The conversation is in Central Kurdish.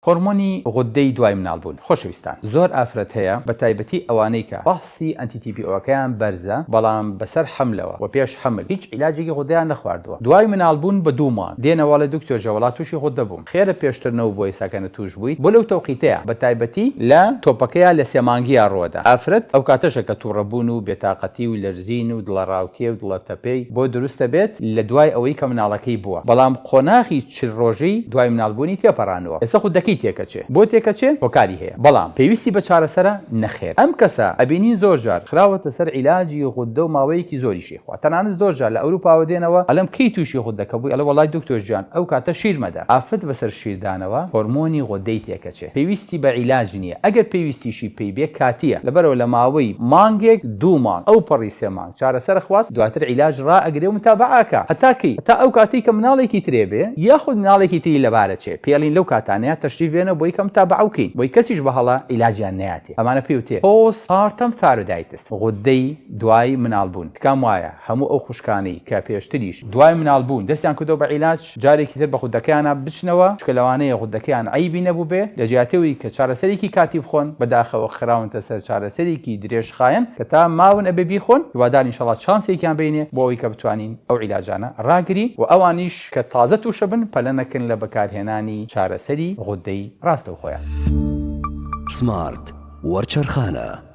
هۆرمۆنی غوددەی دوای مناڵبوون. خۆشەویستان زۆر ئافرەت هەیە بە تایبەتی ئەوانەی کە فەحسی anti TPO ەکەیان بەرزە بەڵام بەسەر حەملەوە و پێش حەمل هیچ عیلاجێکی غوددەیان نەخواردووە دوای مناڵبوون بە دوو مانگ دێنەوە ئەڵێ دکتۆر جا وەڵا تووشی غوددە بووم خێرە پێشتر نەوبووە ئێستا کە تووش بوویت بۆ لەو تەوقیتەیە بە تایبەتی لە تۆپەکەیا لە سێ مانگیا ڕووەدا ئافرەت ئەو کاتەشە کە تووڕەبوون و بێتاقەتی و لەرزین و دڵەڕاوکێ و دڵەتەپێی بۆ دروستە بێت لە دوای ئەوەی کە مناڵەکەی بووە بەڵام قۆناغی 40 ڕۆژەی دوای مناڵبوونی تێپەڕانووە ئێستا خودەکەی تێکەچێ بۆ تێکەچێ هۆکاری هەیە بەڵام پێویستی بە چارەسەرە نەخێر ئەم کەسە ئەبینین زۆر جار خراوەتە سەر عیلاجی غوددە و ماوەیەکی زۆریشی خوا تەنانەت زۆر جار لە ئەوروپاوە دێنەوە ئەڵێم کەی تووشی غوددەکە بووی ئەڵێ وەڵای دکتۆر گیان ئەو کاتە شیر مەدە ئافرەت بەسەر شیردانەوە هۆرمۆنی غوددەی تێکەچێ پێویستی بە عیلاج نییە ئەگەر پێویستیشی پێی بێ کاتییە لەبەرئەوە لە ماوەی مانگێک دوو مانگ ئەو پەڕی سێ مانگ چارەسەر ئەخوات دواتر عیلاج ڕائەگرێ و متابەعە ئەکا هەتا کەی هەتا ئەو کاتەی کە مناڵێکی ترێ بێ یاخود مناڵێکی تری لەبارە چێ پێڵین لەو کاتانەیا تەشریف بێنە بۆی کە متابەعە بکەین بۆی کەسیش بە هەڵە عیلاجیان نەیاتێ ئەمانە پێی وتێ postpartum thyroiditis غودەی دوای مناڵ بوون تکام وایە هەموو ئەو خوشکانەی کە پێشتریش دوای مناڵ بوون دەستیان کردوە بە عیلاج جارێکی تر بە غودەکەیانا بچنەوە چونکە لەوانەیە غودەکەیان عەیبی نەبووبێ لە جیاتی ئەوەی کە چارەسەرێکی کاتی بخۆن بەداخەوە خراونتە سەر چارەسەرێکی درێژخایەن کە تا ماون ئەبێ بیخۆن هیوادارین ئینشەڵا چانسێکیان بەینێ بۆ ئەوەی کە بتوانین ئەو عیلاجانە ڕاگرین و ئەوانیش کە تازە توشەبن پەلە نەکەن لە بەکارهێنانی چارەسەری غودەی ڕاستەوخۆیان. سمارت وەرچەرخانە.